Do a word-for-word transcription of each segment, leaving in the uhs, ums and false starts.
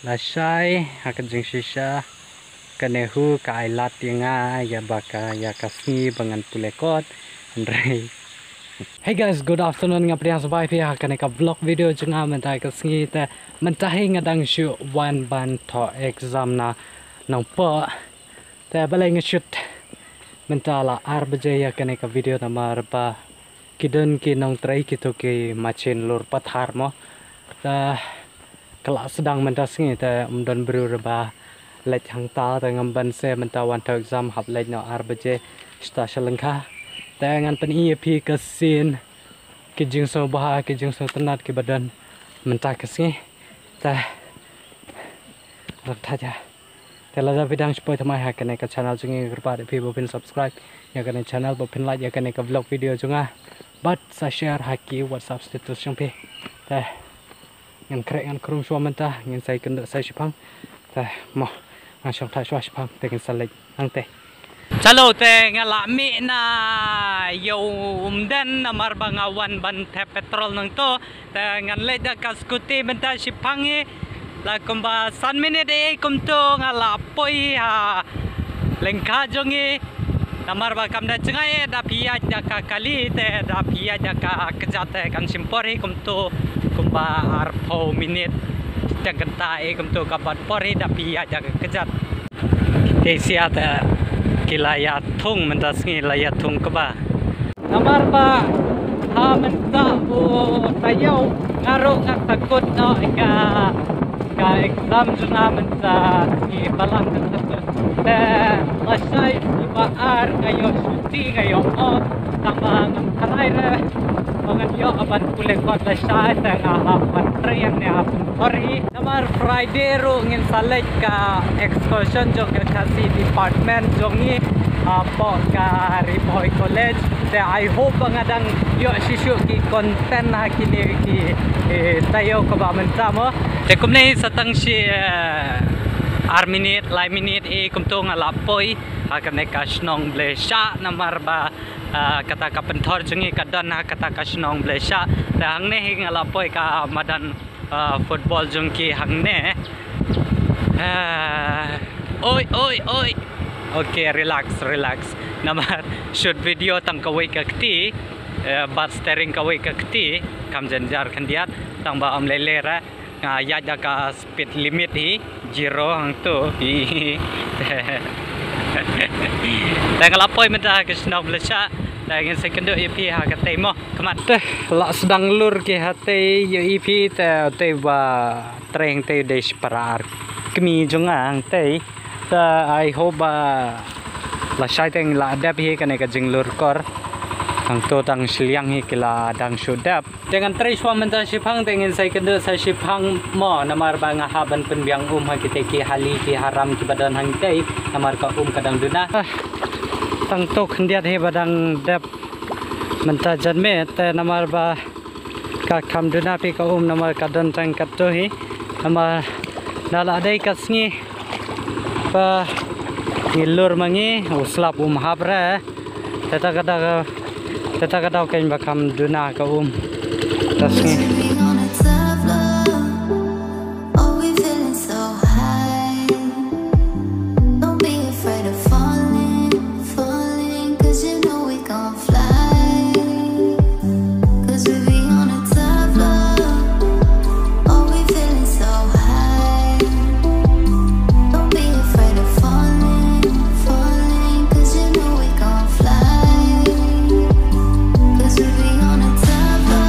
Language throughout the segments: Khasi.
Lashai ha ka jingshisha, kane hi ka ai lad ïa nga ïa ba ka, ïa ka sngi ba ngan pule kot. Hynrei, hey guys, good afternoon, nga pdiang sngewbha ïa phi ha kane ka vlog video jong nga mynta ka sngi. Te mynta hi nga dang shu wan ban thoh exam na Nongpoh. Te balei nga shoot mynta la ar baje ïa kane ka video, namar ba ki don ki nongtrei kito ki machine lur pathar mo. Te ka la sdang mynta sngi te ym don briew re ba leit hangta, te ngam ban se mynta wan thoh exam, hap leit noh ar baje shata sha lyngkha. Te ngan pyni ïa phi ka scene, ki jingsngewbha, ki jingsngewtynnat kiba don mynta ka sngi. Te rang thaja. Te lada phi dang shu poi thymmai ha kane ka channel jong ngi, kyrpad ïa phi ba phin subscribe ïa kane channel, ba phin like ïa kane ka vlog video jong nga, bad sa share ha ki WhatsApp status jong phi. Te ngan khreh ngan khrum shuwa mynta, ngin sa ïakynduh sa shiphang. Te mo, ngan shong thah shuwa shiphang te ngin sa leit hangtei. Chalo, te nga la mih na ïew Umden namar ba nga wan ban thep petrol nangto. Te ngan leit da ka scooty mynta shiphang hi. La kumba san minit ei kumto nga la poi ha lyngkha jong ngi. Namar ba kam da jngai ei, da phi ïaid da ka kali, te da phi ïaid da ka kjat, te kan shim por hi kumto kumba arphew minit. Te kynta ei kumto ka bat por hi da phi ïaid da ka kjat. Te sha te ki la ïa thung mynta sngi, la ïa thung kba. Namar ba ha mynta u taïew nga ruh nga takut noh ïa ka, ka exam jong nga mynta sngi, balang nga takut. Te lashai ba ar nga ïoh shuti, nga ïoh off, tang ba ngam tharai re ba ngan ïoh ban pule kot lashai, te nga hap ban trei hangne ha Phunkthori. Namar Friday ruh ngin sa leit ka excursion jong ka Khasi department jong ngi, ah, hapoh ka Ri Bhoi College. Te I hope ba nga dang ïoh shisha ki content ha kine ki, eh, taïew kaba mynta mo. Te kumne sa tang shi, eh, ar minit, lai minit, eh, kumto nga la poi ha kane ka shnong Bleshah, namar ba, ah, kata ka pynthor jong ngi ka don ha kata ka shnong Bleshah. Te hangne hi nga la poi ka madan ah, football jong ki hangne. Ah, oi, oi, oi. Okay, relax, relax. Namar shoot video tang kawei ka kti, eh, bad steering kawei ka kti, kam jynjar khyndiat, tang ba ym lei lei re. Nga ïaid da ka speed limit hi, zero hangto. Hi. Te nga la poi mynta ka shnong Bleshah, te ngin sa ïakynduh ïa phi ha katei mo. Khmat. Te la sdang lur ki hatei ïa i phi, te tei ba trei tei dei shipara ar kmie jong nga hangtei. Te I hope ba lashai te ngi la dep hi kane ka jinglur kor. Hangto tang shiliang hi ki la dang shu dep. Te ngan trei shuwa mynta shiphang, te ngin sa ïakynduh sa shiphang mo, namar ba nga hap ban pynbiang um ha kitei ki hali ki haram kiba don hangtei, namar ka um ka dang duna. Ah, tang to khyndiat hi ba dang dep mynta janmiet, te namar ba ka kham duna phi ka um namar ka don tang katto hi. Namar da la dei ka sngi ba ngi lur ma ngi, u slap um hap re. Te ta ka daw, te ta ka daw kein ba kham duna ka um. Ta sngi. Are we feeling so high? Don't be afraid of falling, falling, 'cause you know we gon' fly. 'Cause we be on a top floor. Are we feeling so high? Don't be afraid of falling, falling, 'cause you know we gon' fly. 'Cause we be on a top floor.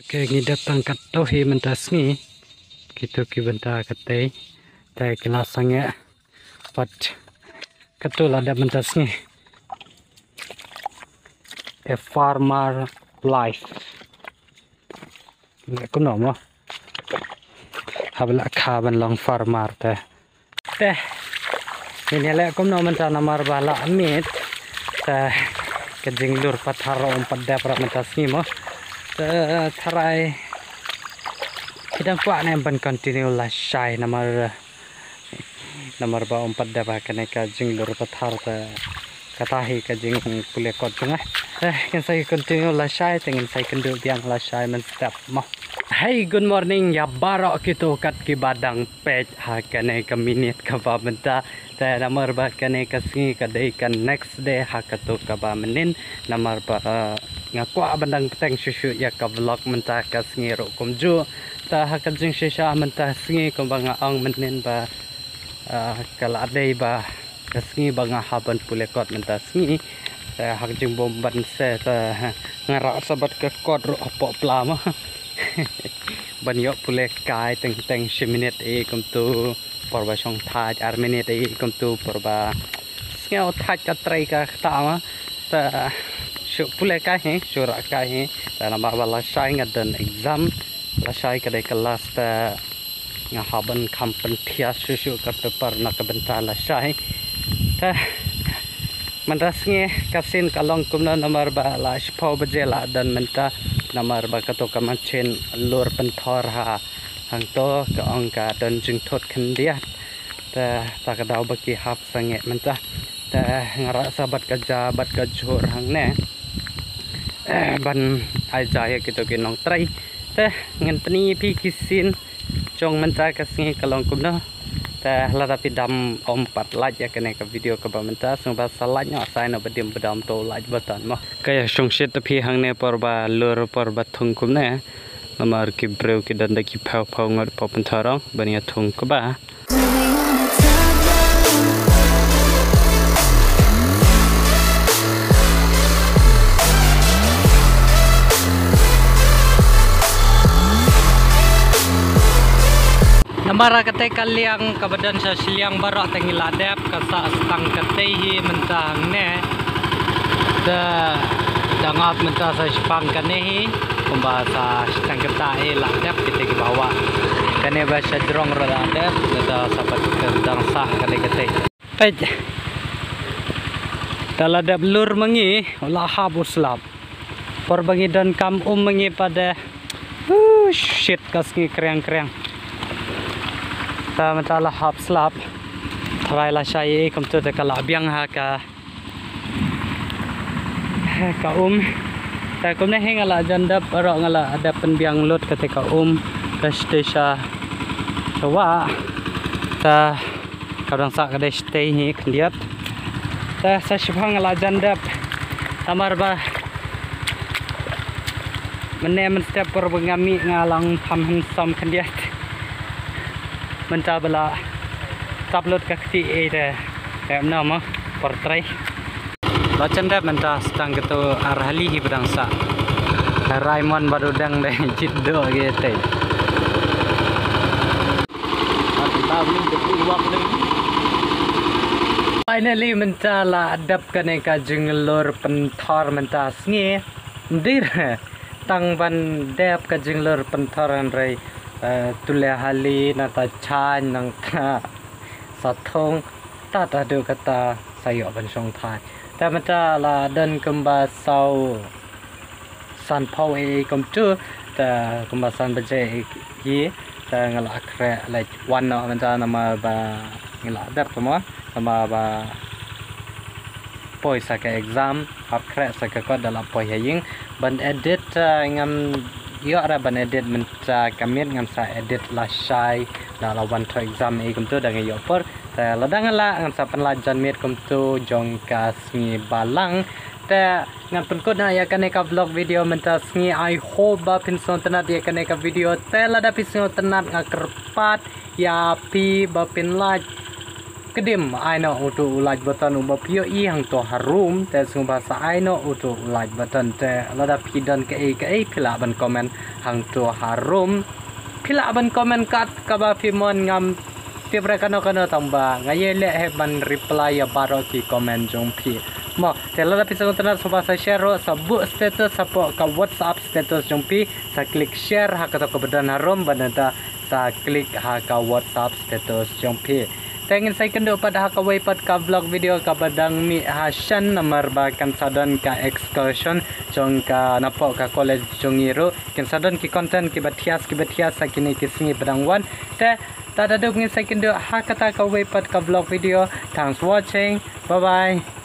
Okay, ngi dep tang katto hi mynta sngi. Kito ki bynta katei. Te ki la sangeh. Pat katto la dep mynta sngi. A farmer life. Kumno mo. Haba la kha ban long farmer te. Te ngin ïaleh kumno mynta namar ba la miet. Te ka jinglur pathar ruh ym pat dep ruh mynta sngi mo. Te tharai ki dang kwah ne ban continue lashai namar, namar ba ym pat dep ha kane ka jinglur pathar te. Kata hi ka jingpule kot jong nga. Eh, ngin sa continue lashai, te ngin sa kynduh biang lashai mynstep mo. Hey, good morning ïa baroh kito kat kiba dang peit ha kane ka minit kaba mynta. Te namar ba kane ka sngi ka dei ka next day ha kato kaba mynnin, namar ba, eh, nga kwah ban dang bteng shuh shuh ïa ka vlog mynta ka sngi ruh kumjuh. Te ha ka jingshisha mynta sngi kumba nga ong mynnin ba, eh, ka la dei ba ka sngi ba nga hap ban pule kot mynta sngi. Te ha ka jingbym ban se te nga rah sa bad ka kot ruh hapoh pla mo. Ban ïoh pule kai teng teng shi minit i kumto, por ba shong thait ar minit i kumto, por ba sngew thait ka trei ka kata mo. Te shu pule kai hi, shu rah kai hi. Te namar ba lashai nga don exam, lashai ka dei ka last, te nga hap ban kham pynthiah shuh shuh ka paper na ka bynta lashai. Te mynta sngi ka sien ka long kumno, namar ba la shiphew baje la don mynta, namar ba kato ka machine lur pynthor ha hangto ka ong ka don jingthut khyndiat. Te ta ka daw ba ki hap sangeh mynta. Te nga rah sa bad ka ja bad ka jhur hangne ban ai ja ïa kito ki nongtrei. Te ngan pyni ïa phi ki sien jong mynta ka sngi ka long kumno. Te lada phi dang ym pat like ïa kane ka video kaba mynta, sngewbha sa like noh, sa ïa noh ba dim ba dam to like button mo. Ka ïa shongshit ïa phi hangne por ba lur por ba thung kumne. Namar ki briew ki don da ki phew phew ngut phew pynthor ong ban ïa thung kaba. Namar kata ka liang kaba don sha shiliang baroh te ngi la dep, ka sah tang katei hi mynta hangne. Te dang ap mynta sa shipang kane hi, kumba sa shiteng kata hi la dep kita kiba wah. Kane ba sha jrong ruh la dep, neta sa pat ka dang sah kane katei. Peit. Te la dep lur ma ngi, la hap u slap. Por ba ngi donkam um ma ngi pat de. Uh, shit, ka sngi kriang kriang. Te mynta la hap slap. Tharai lashai kumto te ka la biang ha ka, ha ka um. Te kumne hi nga la jan dep, baroh nga la dep pynbiang lut kata ka um. Ka shatei sha, sha wah. Te ka dang sah ka dei shatei hi khyndiat. Te sa shipang nga la jan dep. Namar ba mynne mynstep por ba nga mih nga la ong kham handsome khyndiat. Mynta ba la tap lut ka kti ei te. Em na mo por trei. La jan dep mynta sa tang kato ar hali hi ba dang sah. Raymond ba dang dei jit do ge te. Finally mynta la dep kane ka jinglur pynthor mynta sngi. Ndir tang ban dep ka jinglur pynthor hynrei, eh, tule hali nata chain nangta sa thung tat haduh kata sa ïoh ban shong thait. Te mynta la don kumba saw sanphew ei kumto, te kumba san baje ei hi, te nga la khreh leit wan noh mynta namar ba nga la dep kumba, namar ba poi sa ka exam, hap khreh sa ka kot da la poi ha ïing. Ban edit, te ngam ïoh re ban edit mynta ka miet, ngam sa edit lashai da la wan thoh exam ei kumto da nga ïoh por. Te lada nga lah ngan sa pynlait jan miet kumto jong ka sngi Balang. Te ngan pynkut noh ïa kane ka vlog video mynta sngi. I hope ba phin sngewtynnat ïa kane ka video. Te lada phi sngewtynnat nga kyrpad ïa phi ba phin like. Kdem ai noh uto u like button uba phi ïohi hangto harum, te sngewbha sa ai noh uto u like button. Te lada phi don kaei kaei phi lah ban comment hangto harum. Phi lah ban comment kat kaba phi mon, ngam tip re kano kano tang ba nga ïai leh hi ban reply ïa baroh ki comment jong phi. Mo, te lada phi sngewtynnat sngewbha sa share ruh, sa buh status hapoh ka WhatsApp status jong phi, sa click share ha kato kaba don harum bad nangta sa click ha ka WhatsApp status jong phi. Te ngin sa ïakynduh pat ha kawei pat ka vlog video kaba dang mih ha shen namar ba kan sa don ka excursion jong ka napoh ka college jong ngi ruh. Kan sa don ki content kiba thiah kiba thiah sa kine ki sngi ba dang wan. Te tad haduh ngin sa ïakynduh ha kata kawei pat ka vlog video. Thanks for watching. Bye bye.